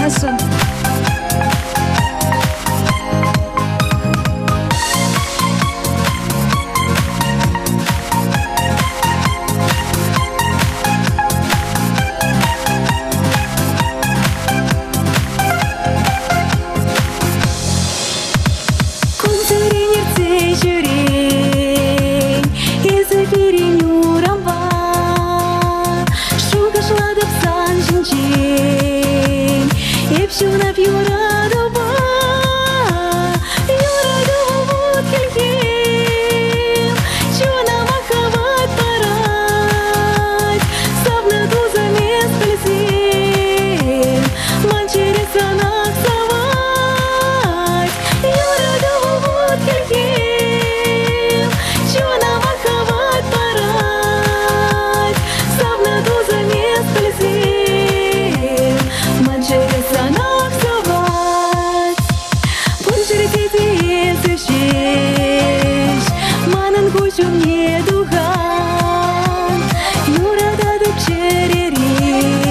Тархасшӑн. Кунсерен иртсе ҫӳрен, эсӗ пирӗн урампа. Шухӑшлатӑп сан ҫинчен, эп ҫунап юратупа. Юрату вут хӗлхем, чунӑма хӑват парать. Савнӑ тусӑм эс пӗлсем, ман чӗре санах савать. Юрату вут хӗлхем, чунӑма хӑват парать. Савнӑ тусӑм эс пӗлсем, ман чӗре санах савать. Пур ҫӗрте те эсӗ ҫеҫ манӑн куҫ умне тухан. Юрататӑп чӗререн,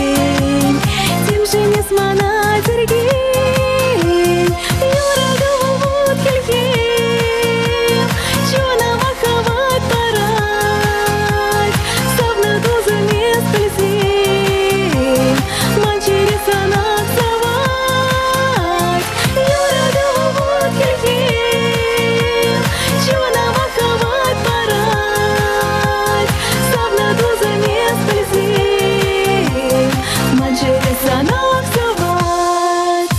темшӗн эс мана тӗркен. Юрату вут хӗлхем, чунӑма хӑват парать. Савнӑ тусӑм эс пӗлсем, ман чӗре санах савать. Юрату вут хӗлхем, чунӑма хӑват парать. Савнӑ тусӑм эс пӗлсем, ман чӗре санах савать.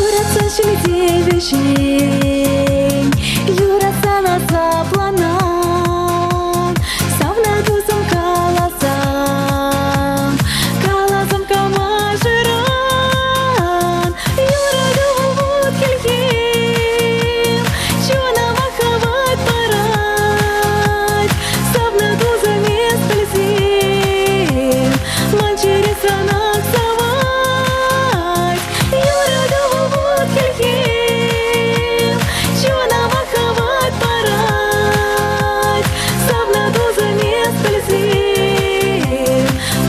Юратса ҫӳлте вӗҫен, юратсан асапланан. Савнӑ тусӑм каласан, каласам кама шыран. Юрату вут хӗлхем, чунӑма хӑват парать. Савнӑ тусӑм эс пӗлсем, ман чӗре санах савать. Юрату вут хӗлхем, чунӑма хӑват парать. Савнӑ тусӑм эс пӗлсем,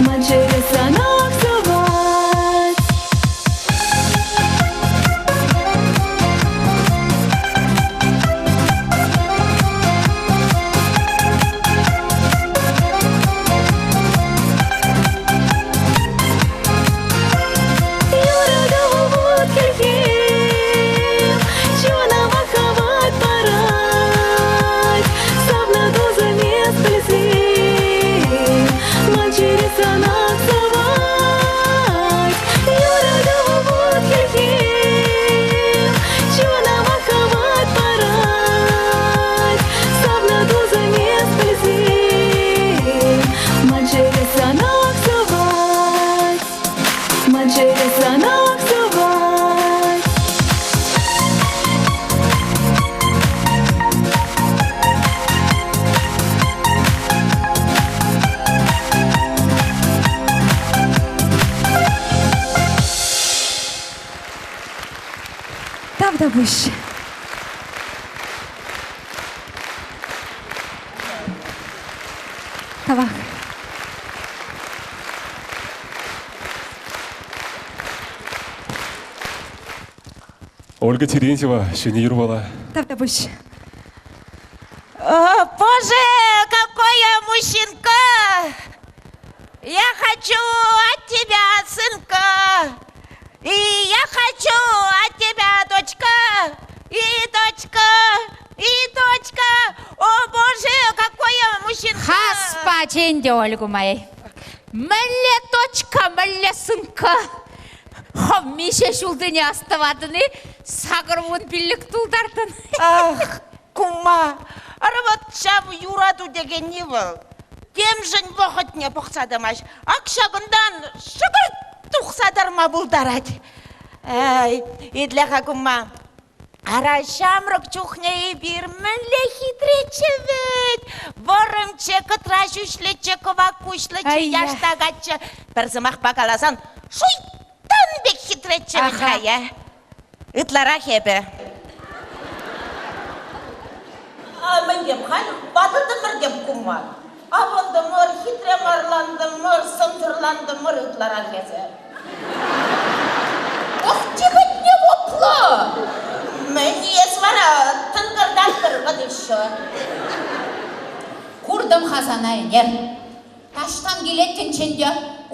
ман чӗре санах савать. Юрату вут хӗлхем, чунӑма хӑват парать. Савнӑ тусӑм эс пӗлсем, ман чӗре санах савать. Юрату вут хӗлхем, чунӑма хӑват парать. Савнӑ тусӑм эс пӗлсем, ман чӗре санах савать. Ман чӗре санах савать. Тавтапуҫ. Тавах. Ольга Терентьева, ҫӗнӗ юрвала. Тавтапуҫ. О, боже, какой я мужчинка! Я хочу от тебя, сынка! И я хочу от тебя, дочка! И дочка, и дочка! О, боже, какой я мужчинка! Хаспа ченде Ольгу моей. Мӗнле точка, мӗнле сынка. Хӑв миҫе ҫултине астӑватӑн-и? 85 тултартӑн. Ах, кума, ара вот ҫав юрату текенни вӑл. Темшӗн вӑхӑтне пӑхса тӑмасть. Ак ҫакӑнтан шӑкӑрт тухса тарма пултарать. Эй, итле-ха, кума. Ара ҫамрӑк чухне эпир мӗнле хитреччӗ вӗт! Вӑрӑмччӗ, кӑтра ҫӳҫлӗччӗ, кӑвак куҫлӑччӗ, яштакаччӗ. Пӗр сӑмахпа каласан, шуйттан пек хитреччӗ. хитреччӗ вӗт-ха, я. Ытларах эпӗ. Мӗн тем халь ватӑлтӑмӑр тем кумма. Авӑнтӑмӑр, хитре марлантӑмӑр, сӑнсӑрлантӑмӑр ытларах эсӗ. Ах, тихӑтне вутлӑ! Мӗн эс вара тӑнкӑртаттӑр вӑт еще. Куртӑм-ха сана ӗнер. Таҫтан килет тӗнчен те.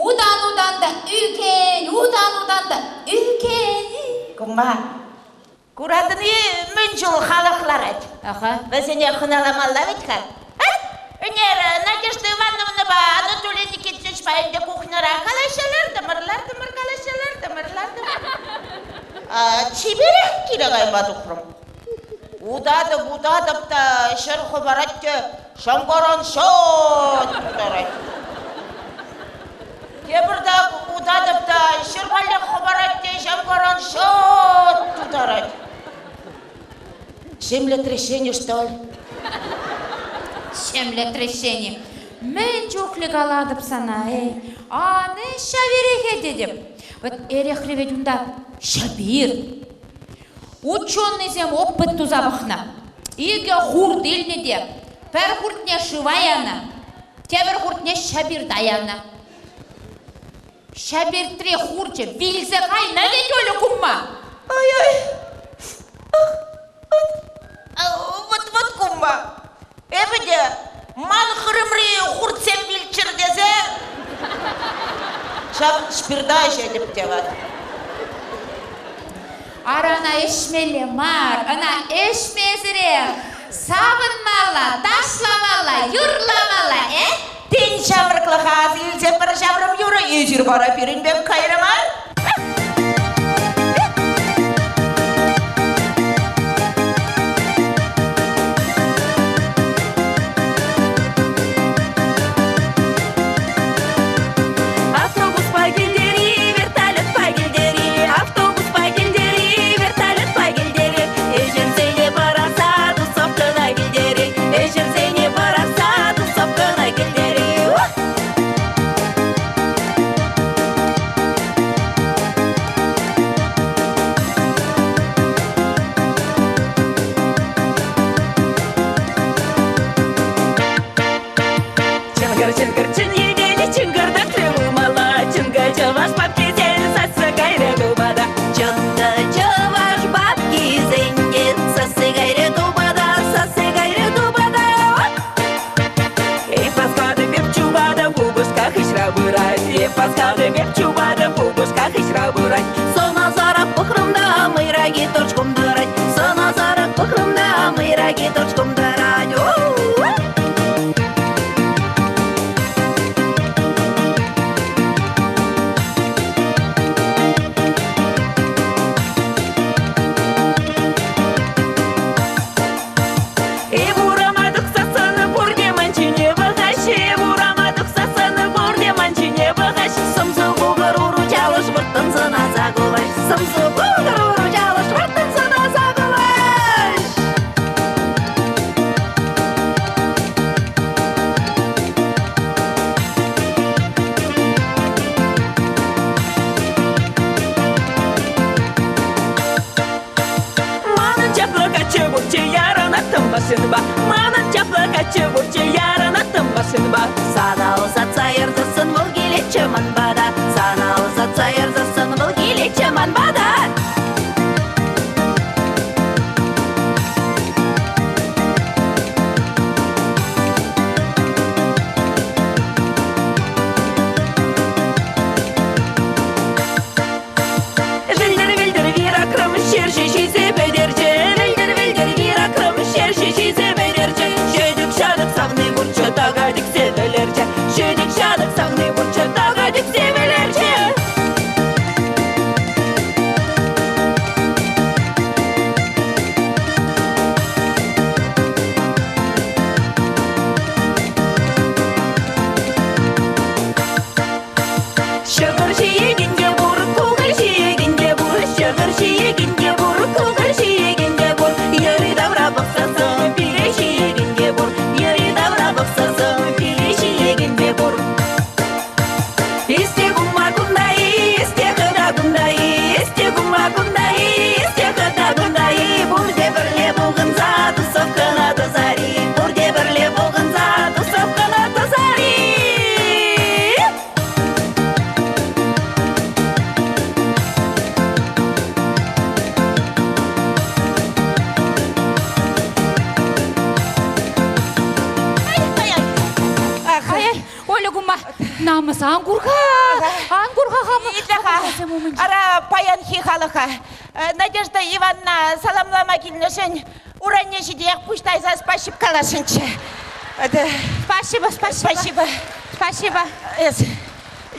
Утан-утан та ӳкен, утан-утан та ӳкен. Кумма, куратӑн-и, мӗн чул халӑх ларать? Аха. Вӗсене хӑналамалла вӗт-ха. Ӗнер Надежда Ивановнӑпа Анатолий Никитичпа ӗнтӗ кухньӑра калаҫса лартӑмӑр, лартӑмӑр, калаҫса лартӑмӑр, лартӑмӑр. Чиперех киле кайма тухрӑм. Утатӑп, утатӑп та ҫӗр хӑпарать те шӑнкӑран шӑт тутарать. Тепӗртак утатӑп та ҫӗр каллех хӑпарать те шӑнкӑран шӑт тутарать. Землетрясение, что ли? Землетрясение. Мӗн чухлӗ калатӑп сана, эй. Ан ӗҫ ҫав эрехе тетӗп. Вот эрехре вӗт унта ҫӗпир. Ученӑйсем опыт туса пӑхнӑ. Икӗ хурт илнӗ те пӗр хуртне шыва янӑ, тепӗр хуртне ҫӗпирта янӑ. Ҫӗпиртре хурчӗ вилсе кайнӑ вӗт Оля кумма. Ай-ай! Вот-вот кумма. Эпӗ те ман хырӑмри хуртсем вилччӗр тесе ҫав спирта ӗҫетӗп те вара. Ара ӑна ӗҫмелле мар, ӑна ӗҫмесӗрех савӑнмалла, ташламалла, юрламалла, э? Тен, ҫамрӑклӑха аса илсе пӗр ҫаврӑм юрӑ эсир вара пирӗнпе кайрӑр мар? Автобуспа килтери, вертолетпа килтери, автобуспа килтери, вертолетпа килтери, ӗҫӗрсене пӑрахса тусовкӑна килтери, ӗҫӗрсене пӑрахса тусовкӑна килтери. Чӑнкӑр-чӑнкӑр чӑн йӗкелӗ чӑнкӑртатрӗ пулмалла, Чӑнкӑ чӑваш бабкисен сасси кайрӗ тупата. Чӑнкӑ чӑваш бабкисен те сасси кайрӗ тупата, сасси кайрӗ тупата. Эх, васкатӑп эп чупатӑп, упӑшка хыҫра пырать. Эп васкатӑп эп чупатӑп, упӑшка хыҫра пырать. Сӑнасарах пӑхрӑм та мӑйраки торчком тӑрать. Сӑнасарах пӑхрӑм та мӑйраки торчком тӑрать. Эп урама тухсассӑн пурте ман ҫине пӑхаҫҫӗ. Эп урама тухсассӑн пурте ман ҫине пӑхаҫ. Сӑмсу кукӑр уру чалӑш вӑрттӑн сӑнаса кулаҫ. Сӑмсу кукӑр уру чалӑш вӑрттӑн сӑнаса кулаҫ. Манӑн чаплӑ каччӑ пурччӗ, ярӑнаттӑм машинӑпа. Манӑн чаплӑ каччӑ пурччӗ, ярӑнаттӑм машинӑпа. Сана ӑсатса ярсассӑн вӑл килетчӗ ман пата. Сана ӑсатса ярсассӑн вӑл килетчӗ ман пата. Вӗлтӗр-вӗлтӗр виракрам ҫерҫи ҫисе пӗтерчӗ. Вӗлтӗр-вӗлтӗр виракрам ҫерҫи ҫисе пӗтерчӗ. Ҫӗтӗк-ҫатӑк савни пурччӗ, така тӗксе вӗлерчӗ. Ҫӗтӗк-ҫатӑк савни пурччӗ, така тӗксе вӗлерчӗ. Намӑс ан кур-ха, ан кур-ха хама. Итле-ха, ара, паянхи халӑха Надежда Ивановна саламлама килнӗшӗн урайне ҫитиех пуҫ тайса спасибо каласшӑнччӗ. Спасибо, спасибо. Спасибо. Спасибо. Эс,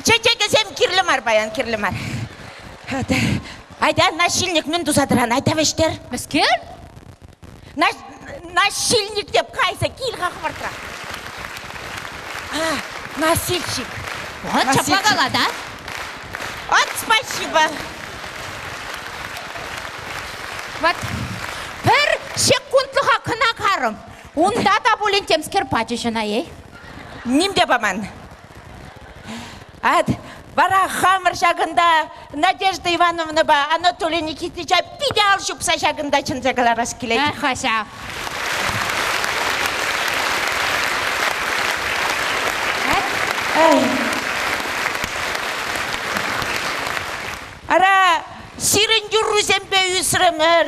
чечекӗсем кирлӗ мар паян, кирлӗ мар. Айта, насильник мӗн туса тӑран, айта вӗҫтер. Мӗскер? Насильник деп кайса кил-ха хӑвӑртрах. А, носильщик. Вот ҫапла кала, да? Вот спасибо. Вот пӗр ҫеккунтлӑха кӑна карӑм. Унта та пулин темскер пачӗҫ ӑна, эй. Ним те паман. Ат, вара хамӑр ҫакӑнта Надежда Ивановнӑпа Анатолий Никитича питӗ ал ҫупса ҫакӑнта чӗнсе кӑларас килет. Эх, ҫав. Ара, сирӗн юррусемпе ӳсрӗмӗр.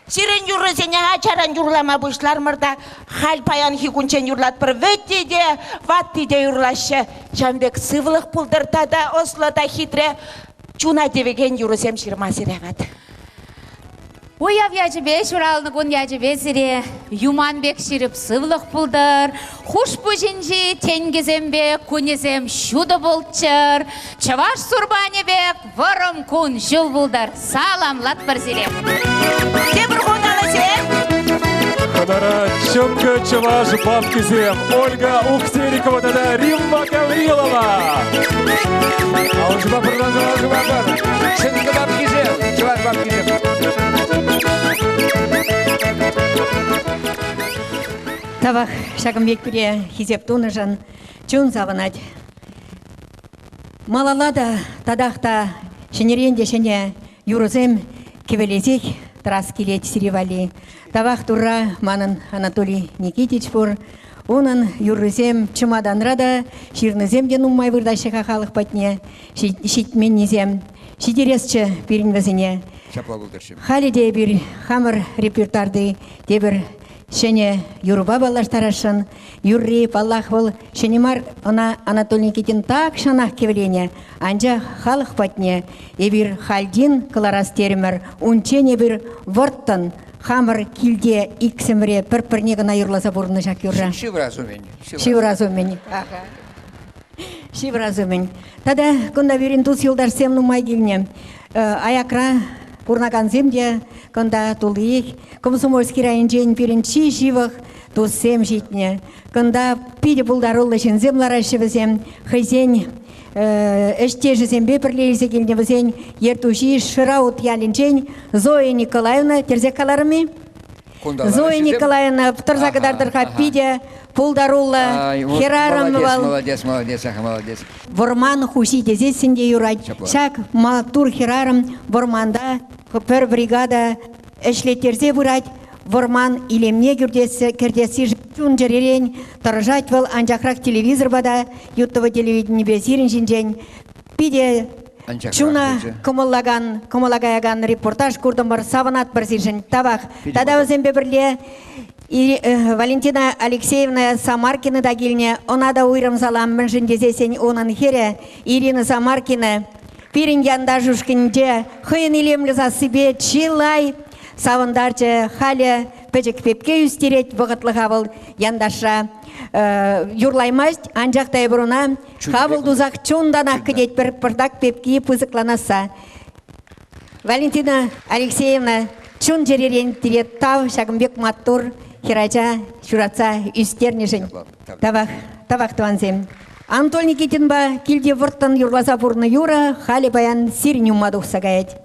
Сирӗн юрӑсене ачаран юрлама пуҫлармӑр та халь паянхи кунччен юрлатпӑр. Вӗтти те, ватти те юрлаҫҫӗ. Ҫавӑн пек сывлӑх пултӑр тата ӑслӑ та хитре чуна тивекен юрӑсем ҫырма сире ват. Уяв ячӗпе, ҫуралнӑ кун ячӗпе сире юман пек ҫирӗп сывлӑх пултӑр, хушпуҫӗнчи тенкӗсемпе кунӗсем ҫутӑ пулччӑр, чӑваш сурпанӗ пек вӑрӑм кун-ҫул пултӑр. Саламлатпӑр сире! Тепӗр хут алӑсем! Хӑнара чӑнкӑ чӑваш бабкисем Ольга Ухтерикова тата Римма Гаврилова. Алшӑпа пӑрланса алшӑпа пӑр. Чӑнкӑ бабкисем, чӑваш бабкисем. Тавах ҫакӑн пек пире хисеп тунӑшӑн чун савӑнать. Малалла та татах та ҫӗнӗрен те ҫӗнӗ юрӑсем кӗвӗлесех тӑрас килет сире валли. Тавах Турра манӑн Анатолий Никитич пур. Унӑн юррисем чӑматанра та ҫырнисем те нумай выртаҫҫӗ-ха халӑх патне ҫитменнисем. Ҫитересчӗ пирӗн вӗсене. Ҫапла пултӑрччӗ. Халӗ те эпир хамӑр репертуарти тепӗр ҫӗнӗ юрӑпа паллаштарасшӑн. Юрри, паллах, вӑл ҫӗнӗ мар, ӑна Анатолий Никитин тахҫанах кӗвӗленӗ. Анчах халӑх патне эпир хальтин кӑларас терӗмӗр. Унччен эпир вӑрттӑн хамӑр килте иксӗмӗре пӗр-пӗрне кӑна юрласа пурӑннӑ ҫак юрра. Ҫыврас умӗн. Ҫыврас умӗн. Ҫыврас умӗн. Тата кунта пирӗн тус-юлташсем нумай килнӗ. Аякра пурӑнакансем те кунта туллиех. Комсомольски районӗнчен пирӗн чи ҫывӑх туссем ҫитнӗ. Кунта питӗ пултаруллӑ ҫынсем лараҫҫӗ вӗсем. Хӑйсен ӗҫтешӗсемпе пӗрле илсе килнӗ вӗсен ертӳҫи Шыраут ялӗнчен Зоя Николаевна тӗрсех каларӑм-и? Зоя Николаевна тӑрса кӑтартӑр-ха питӗ пултаруллӑ хӗрарӑм вӑл. Молодец, молодец, ага, молодец. Вӑрман хуҫи тесессӗн те юрать. Ҫак маттур хӗрарӑм вӑрманта пӗр бригада ӗҫлеттерсе пырать. Вӑрман илемне кӗртессишӗн чун-чӗререн тӑрӑшать вӑл, анчахрах телевизорпа та Ютова телевиденипе сирӗн ҫинчен питӗ чуна кӑмӑллакан, кӑмӑла каякан репортаж куртӑмӑр, савӑнатпӑр сиршӗн. Тавах. Тата вӗсемпе пӗрле Валентина Алексеевна Самаркина та килнӗ. Ӑна та уйрӑм салам, мӗншӗн тесессӗн унӑн хӗрӗ Ирина Самаркина пирӗн янташ ушкӑнӗнче хӑйӗн илемлӗ сассипе чылай савӑнтарчӗ. Халӗ пӗчӗк пепке ӳстерет, вӑхӑтлӑха вӑл янташра юрлаймасть, анчах та эпир ӑна хапӑл тусах чунтанах кӗтетпӗр, пӑртак пепки пысӑкланасса. Валентина Алексеевна чун-чӗререн пире тав ҫакӑн пек маттур хӗрача ҫуратса ӳстернӗшӗн. Тавах, тавах тӑвансем. Антон Никитинпа килте вӑрттӑн юрласа пурнӑ юрӑ халӗ паян сирӗн умма тухса каять.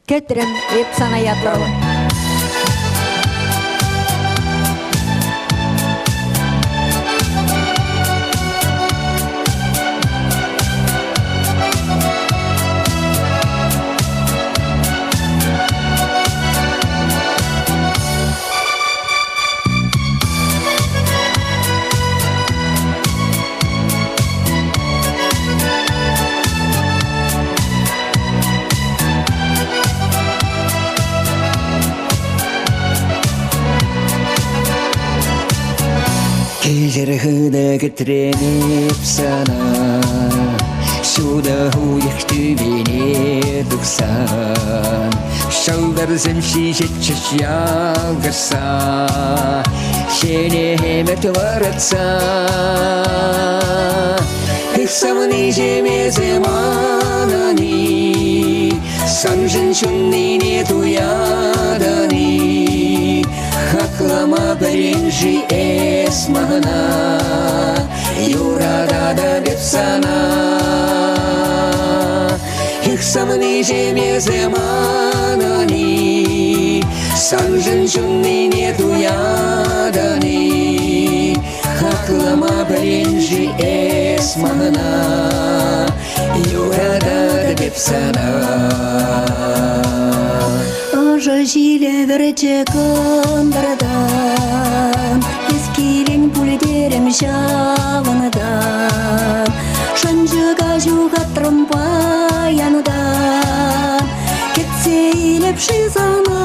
Кӗтрӗм эп сана ятлӑ. Кӗҫӗр хытӑ кӗтрем эп сана. Ҫутӑ уйӑх тӳпене тухсан Ҫӑлтӑрсем ҫиҫетчӗҫ ялкӑшса Ҫӗнӗ ӗмӗт вӑратса Эх, савниҫӗм эсӗ манӑн-и Саншӑн ҫуннине туятӑн-и Хаклама пӗлен-ши эс мана Юрататӑп эп сана Эх, савниҫӗм эсӗ манӑн-и Саншӑн ҫуннине туятӑн-и Хаклама пӗлен-ши эс мана Юрататӑп эп сана Ӑшӑ ҫилӗ вӗрчӗ кӑнтӑртан, Эс килен пуль терӗм ҫавӑнтан. Шанчӑка ҫухатрӑм паянтан, Кӗтсе илеп-ши сана?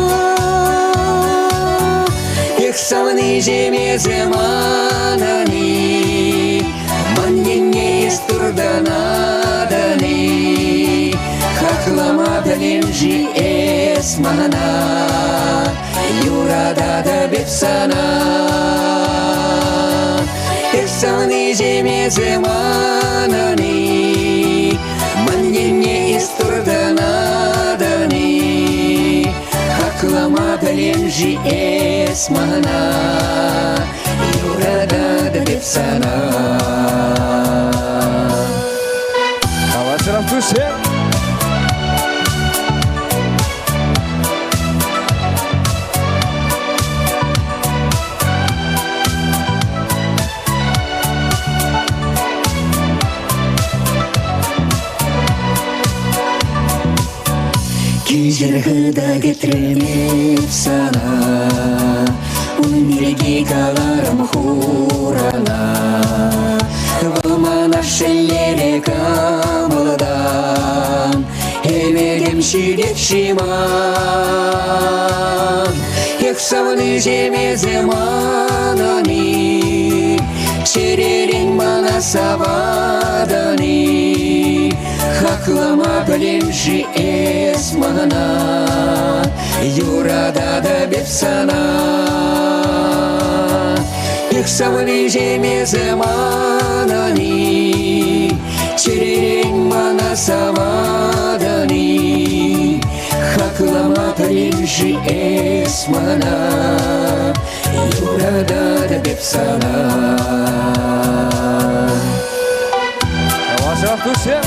Эх, савниҫӗм эсӗ манӑн-и, Ман енне эс туртӑнатӑн-и? Хаклама пӗлем-ши эс мана? Юрататӑп эп сана. Эх, савниҫӗм эсӗ манӑн-и? Ман енне эс туртӑнатӑн-и? Хаклама пӗлем-ши эс мана? Юрататӑп эп сана. Калаҫӑрах туссем! Кӗҫӗр хытӑ кӗтрӗм эп сана, Ун пирки каларӑм хурана. Вӑл мана шеллерӗ кӑмӑлтан, Ӗмӗтӗм ҫитет-ши ман? Эх, савниҫӗм эсӗ манӑн-и, Чӗререн мана саватӑн-и? Хаклама пӗлем-ши эс мана, Юрататӑп эп сана. Эх, савниҫӗм эсӗ манӑн-и, Чӗререн мана саватӑн-и? Хаклама пӗлем-ши эс мана, Юрататӑп эп сана. Калаҫах туссем!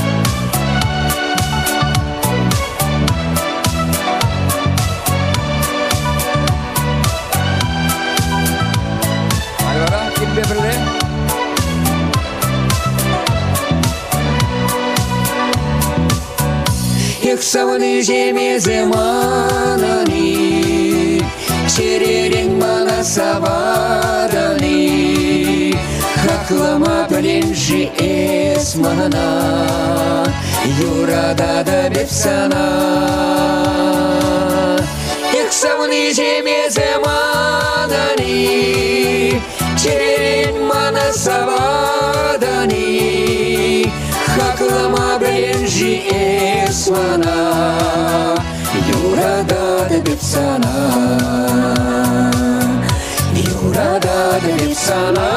Айвара, килпе пӗрле. Эх, савниҫӗм эсӗ манӑн-и, Чӗререн мана саватӑн-и? Хаклама пӗлен-ши эс мана, Юрататӑп эп сана. Эх, савниҫӗм эсӗ манӑн-и, Чӗререн мана саватӑн-и? Хаклама пӗлен-ши эс мана, Юрататӑп эп сана, Юрататӑп эп сана.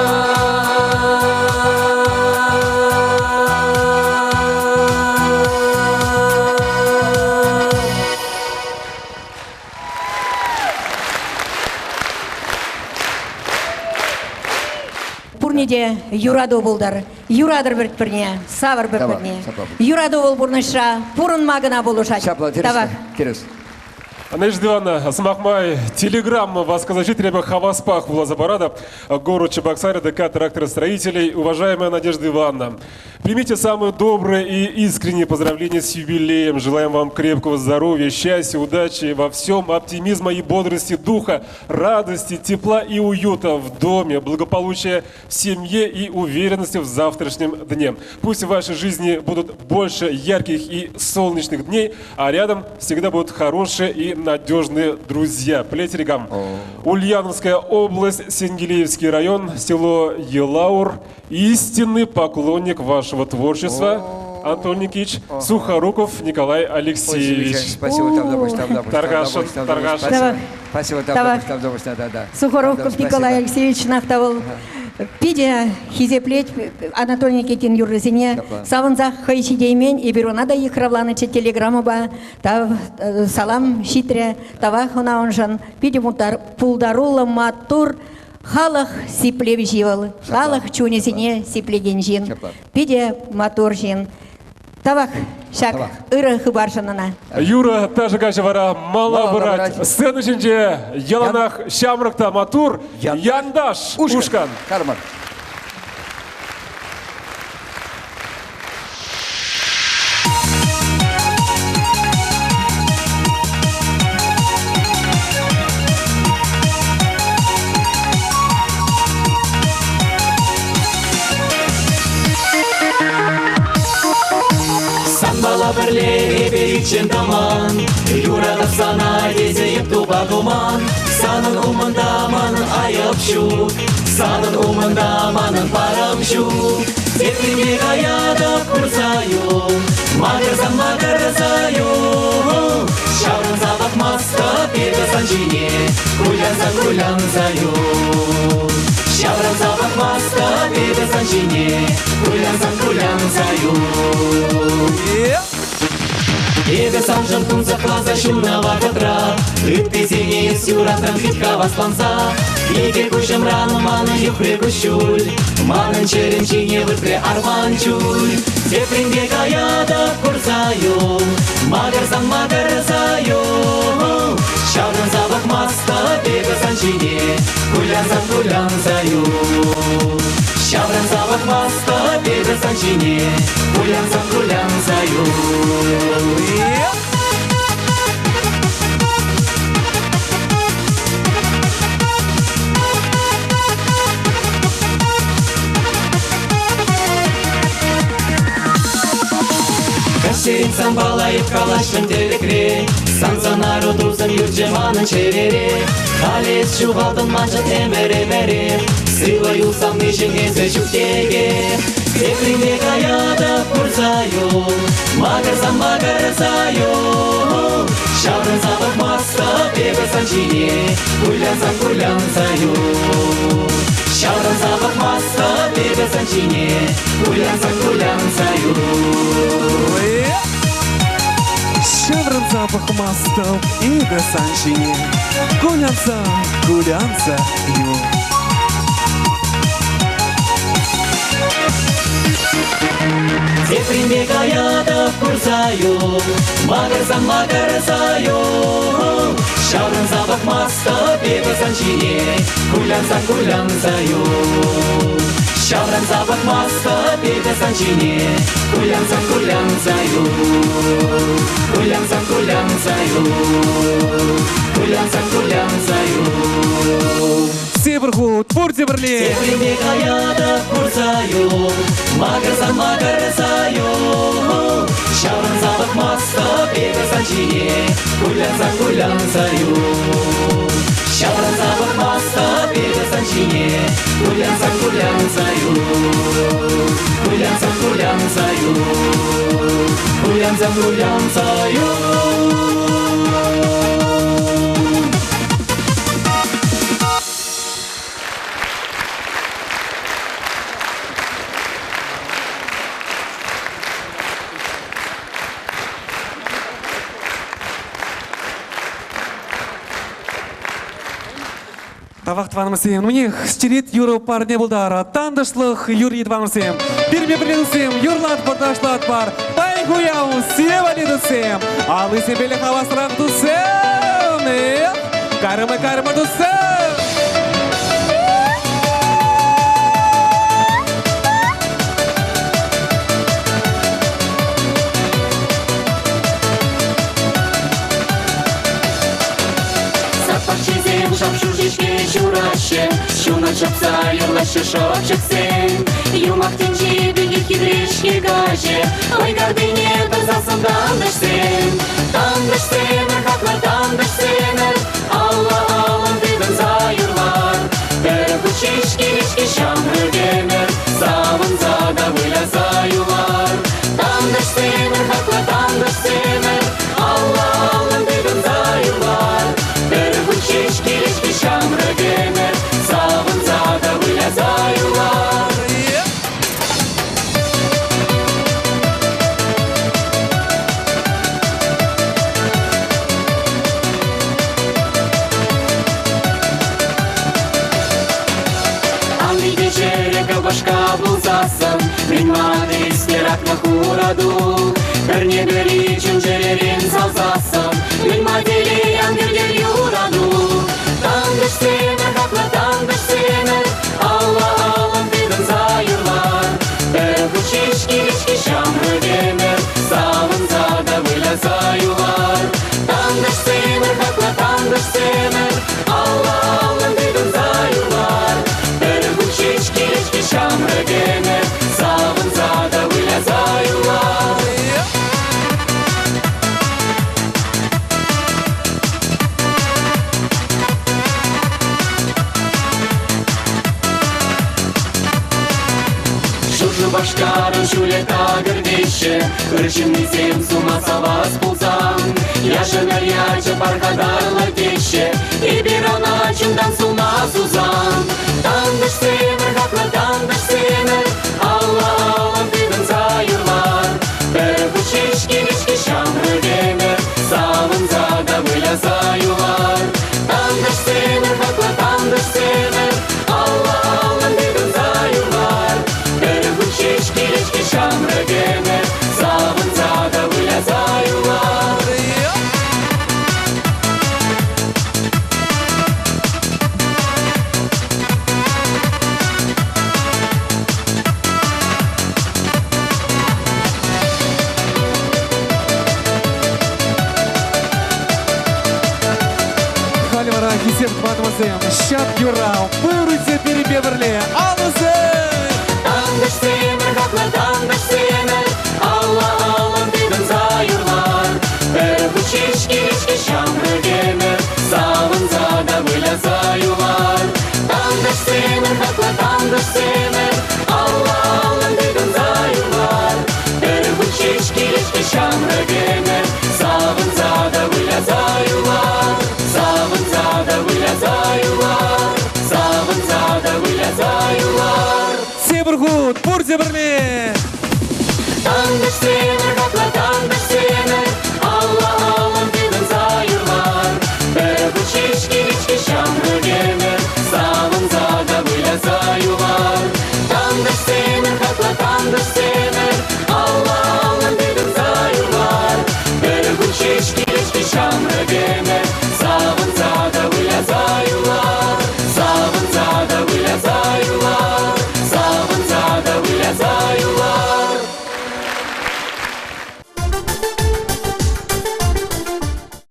Пурне те юрату пултӑр. Юратӑр пӗр-пӗрне, савӑр пӗр-пӗрне. Юрату вӑл пурнӑҫра пурӑнма кӑна пулӑшать. Ҫапла, тӗрӗс. Тавах. Тӗрӗс. Надежда Ивановна, сӑмах май, телеграмма васкаса ҫитрӗ, эпӗ хаваспах вуласа паратӑп. Город Чебоксары, ДК тракторостроителей. Уважаемая Надежда Ивановна, Примите самые добрые и искренние поздравления с юбилеем. Желаем вам крепкого здоровья, счастья, удачи во всем, оптимизма и бодрости духа, радости, тепла и уюта в доме, благополучия в семье и уверенности в завтрашнем дне. Пусть в вашей жизни будут больше ярких и солнечных дней, а рядом всегда будут хорошие и надежные друзья. Плетерегам. Ульяновская область, Сенгилеевский район, село Елаур, Истинный поклонник вашего творчества. Антон Никитич, Сухоруков Николай Алексеевич. Спасибо, Таргашин, Таргашин. Спасибо, да, да. Сухоруков Николай Алексеевич нахтавыл питӗ хисеплет Анатолий Никитин юррисене. Савӑнсах хӑй ҫитеймен, эпир ӑна та йыхравланӑччӗ телеграммӑпа. Тав, салам ҫитрӗ, тавах ӑна уншӑн. Питӗ пултаруллӑ, маттур халӑх сиплевҫи вӑл. Халӑх чунӗсене сиплекен ҫын. Питӗ маттур ҫын. Тавах ҫак ырӑ хыпаршӑн ӑна. Юрӑ ташӑ каҫӗ вара мала пырать. Сцена ҫинче яланах ҫамрӑк та маттур Янташ ушкӑн. Карман. Санпала пӗрле эпӗ ирччен тӑман, Юратап сана тесе эп тупа туман. Санӑн умӑнта манӑн айӑп ҫук, Санӑн умӑнта манӑн парӑм ҫук. Теприне каятӑп курса юл, Макӑрсан макӑрса юл. Ҫаврӑнса пӑхмастӑп эпӗ сан ҫине, Кулянса кулянса юл. Ҫаврӑнса пӑхмастӑп эпӗ сан ҫине, Кулянсан кулянса юл. Эпӗ саншӑн тунсӑхласа ҫуннӑ вӑхӑтра Ыттисене эс юратрӑн хыт хавасланса. Икӗ куҫӑмран манӑн юхрӗ куҫҫуль, Манӑн чӗрем ҫине выртрӗ арман чуль. Тепринпе каятӑп курса юл, Макӑрсан макӑрса юл. Ҫаврӑнса пӑхмастӑп эпӗ сан ҫине, Кулянсан кулянса юл. Ҫаврӑнса пӑхмастӑп эпӗ сан ҫине, Кулянсан кулянса юл. Каҫсерен санпала эп калаҫрӑм тӗлӗкре, Сан сӑнару тусӑм юлчӗ манӑн чӗрере. Халь эс ҫухалтӑн маншӑн ӗмӗр-ӗмӗре, Сывӑ юлсам мишӗн эсӗ ҫук текех. Теприне каятӑп курса юл, Макӑрсан макӑрса юл. Ҫаврӑнса пӑхмастӑп эпӗ сан ҫине, Кулянсан кулянса юл. Ҫаврӑнса пӑхмастӑп эпӗ сан ҫине, Кулянсан кулянса юл. Ҫаврӑнса пӑхмастӑп эпӗ сан ҫине, Кулянса, кулянса юл. Теприне каятӑп курса юл, Макӑрсан макӑрса юл. Ҫаврӑнса пӑхмастӑп эпӗ сан ҫине, Кулянса кулянса юл. Ҫаврӑнса пӑхмастӑп эпӗ сан ҫине, Кулянса кулянса юл. Кулянса кулянса юл. Кулянса кулянса юл. Тепӗр хут, пурте пӗрле. Теприне каятӑп курса юл, Макӑрсан макӑрса юл. Ҫаврӑнса пӑхмастӑп эпӗ сан ҫине, Кулянса кулянса юл. Ҫаврӑнса пӑхмастӑп эпӗ сан ҫине, Кулянса кулянса юл. Кулянса кулянса юл. Кулянса кулянса юл. Тавах тӑванӑмсем, у стерит юрӑ парне пултара. Тантӑшлӑх юрри тӑванӑмсем. Пирме пӗрле юрлатпӑр, ташлатпӑр. Пай хуяв, сире валли туссем. Аллисемпеле хавасрах туссем. Карӑмы, карӑмы туссем. Сад пахчисем шап-шур ҫеҫке ҫураҫҫӗ, Ҫунат ҫапса юрлаҫҫӗ шӑпчӑксем. Юмах тӗнчи пекех хитре-ҫке каҫӗ, Вӑй картине тӑрсассӑн тантӑшсем. Тантӑшсемӗр, хаклӑ тантӑшсемӗр, Алла-аллӑн тытӑнса юрлар. Пӗр хут ҫеҫ килет-ҫке ҫамрӑк ӗмӗр, Савӑнса та выляса юлар. Тантӑшсемӗр, пулсассӑн, Мӗн-ма тискер акнӑ хуратул? Пӗрне-пӗри чун-чӗререн савсассӑн, Мӗн-ма телей ан кӗртӗр юрату? Тантӑшсемӗр, хаклӑ тантӑшсемӗр, Алла-аллӑн тытӑнса юрлар. Пӗр хут ҫеҫ килет-ҫке ҫамрӑк ӗмӗр, Савӑнса та выляса юлар. Тантӑшсемӗр, хаклӑ тантӑшсемӗр, Алла-аллӑн тытӑнса юрлар. Пӗр хут ҫеҫ килет-ҫке ҫамрӑк ӗмӗр, Савӑнса та выляса юлар. Шупашкарӑн ҫулӗ такӑр теҫҫӗ, Ыр ҫыннисем сума савас пулсан, Яшӑнӑр ячӗ пархатарлӑ теҫҫӗ, Эпир ӑна чунтан сума сусан. Тантӑшсемӗр, хаклӑ тантӑшсемӗр, Алла-аллӑн тытӑнса юрлар. Пӗр хут ҫеҫ килет-ҫке ҫамрӑк ӗмӗр, Савӑнса та выляса юлар. Тантӑшсемӗр, хаклӑ тантӑшсемӗр, Алла-аллӑн тытӑнса юрлар. Пӗр хут ҫеҫ килет-ҫке ҫамрӑк ӗмӗр, Савӑнса та выляса юлар. Халӗ вара хисеп тӑванӑмӑрсем, ҫак юрра пурте пирӗнпе пӗрле алӑсем! Тантӑшсемӗр, хаклӑ тантӑшсемӗр, Алла-аллӑн тытӑнса юрлар. Пӗр хут ҫеҫ килет-ҫке ҫамрӑк ӗмӗр, Савӑнса та выляса юлар. Тантӑшсемӗр, хаклӑ тантӑшсемӗр,